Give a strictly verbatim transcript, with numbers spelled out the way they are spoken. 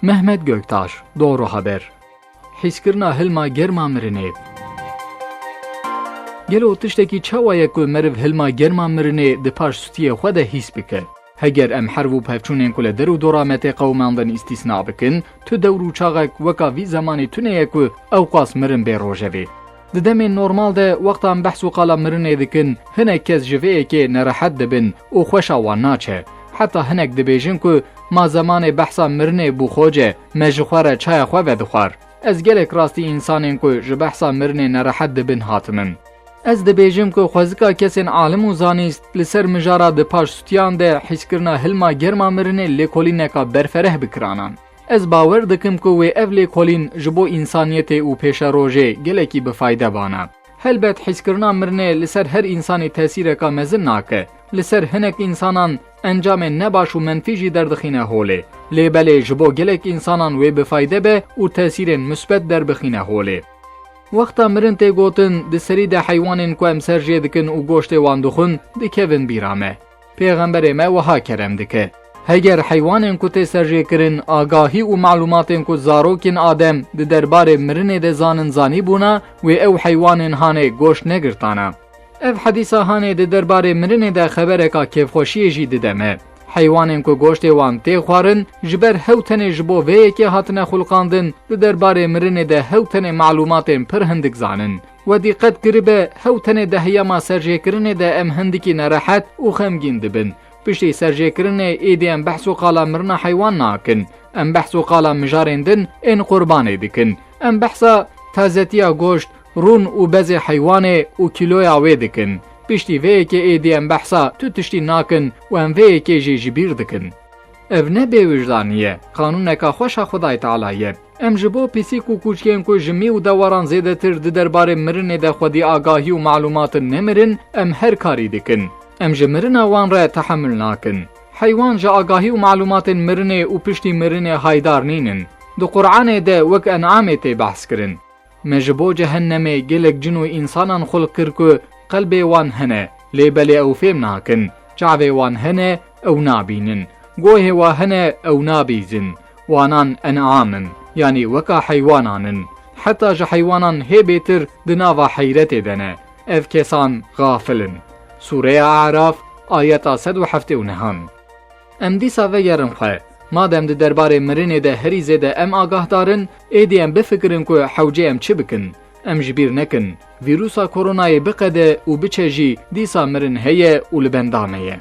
Mehmet Göktaş, Doğru Haber. Hîskirina hilma germa mirinê. Gelo tiştekî çawa ye ku meriv hilma germa mirinê di paş stûyê xwe de hîs bike? Heger em herv û pevçûnên ku li der û dora me tê qewimandin îstîsna bikin, tu dewr û çaxek weka vî zemanî tune ye ku ewqas mirin bê rojevê. Di demên normal de wexta em behs û qala mirinê dikin, hinek kes ji vê yekê nerehet dibin û xweşa wan naçe. Heta hinek dibêjin ku ma zemanê behsa mirinê bû xoce, me ji xwe re çaya xwe vedixwar. Ez gelek rastî însanên ku ji behsa mirinê nerehet dibin hatimin. Ez dibêjim ku xwezika kesên alim û zanîst li ser mijara di paş stûyan de hîskirina hilma germa mirinê lêkolîneka berfereh bikiranan. Ez bawer dikim ku wê ev lêkolîn ji bo însaniyetê û pêşerojê gelekî bi fayde bana. Helbet hîskirina mirinê li ser her însanî tesîreka mezin nake. Li ser hinek însanan encamên nebaş û menfî jî derdixîne holê. Lê belê ji bo gelek însanan wê bi fayde be û tesîrên musbet derbixîne holê. Wexta mirin tê gotin, di serî de heywanên ku em serjê dikin û goştê wan dixwin, dikevin bîra me. Pêxemberê me wiha kerem dike: Heger heywanên ku tê serjêkirin agahî û malûmatên ku zarokên Adem di derbarê mirinê de zanin zanîbûna, wê ew heywanên hanê goşt negirtana. Ev hedîsa hanê di derbarê mirinê de xebereka kêfxweşiyê jî dide me. Heywanên ku goştê wan tê xwarin, ji ber hew tenê ji bo vê yekê hatine xulqandin, di derbarê mirinê de hew tenê malûmatên pir hindik zanin. We dîqet kiribe, hew tenê di heyama serjêkirinê de em hindikî nerehet û xemgîn dibin. Piştî serjêkirinê êdî em behs û qala mirina heywan nakin. Em behs û qala mijarên din ên qurbanê dikin. Em behsa tazetiya goşt, rûn û bezê heywanê û kîloya wê dikin. Piştî vê yekê êdî em behsa tu tiştî nakin û em vê yekê jî ji bîr dikin. Ev ne bêwijdanî ye, qanûneka xweş a Xwedayê Teala ye. Em ji bo pisîk û kûçkên ku ji mî û dewaran zêdetir di derbarê mirinê de xwedî agahî û malûmatin nemirin, em her karî dikin. Em ji mirina wan re tehemul nakin. Heywan ji agahî û malûmatên mirinê û piştî mirinê haydar nînin. Di Quranê de wek en'amê tê behs kirin. Me ji bo cehennemê gelek cin û însanan xulq kir ku qelbê wan hene, lê belê ew fêm nakin. Çavê wan hene, ew nabînin. Gohê wa hene, ew nabîzin. Wanan en'am in, yanî weka heywanan in. Heta ji heywanan hê bêtir di nava heyretê de ne. Ev kesan xafil in. Sûreya Araf, ayeta sed û heftê û nehan. Em dîsa vegerin xwe. Madem di derbarê mirinê de herî zêde em agahdar in, êdî em bifikirin ku hewce em çi bikin. Em ji bîr nekin, vîrusa koronayê biqede û biçe jî, dîsa mirin heye û li benda me ye.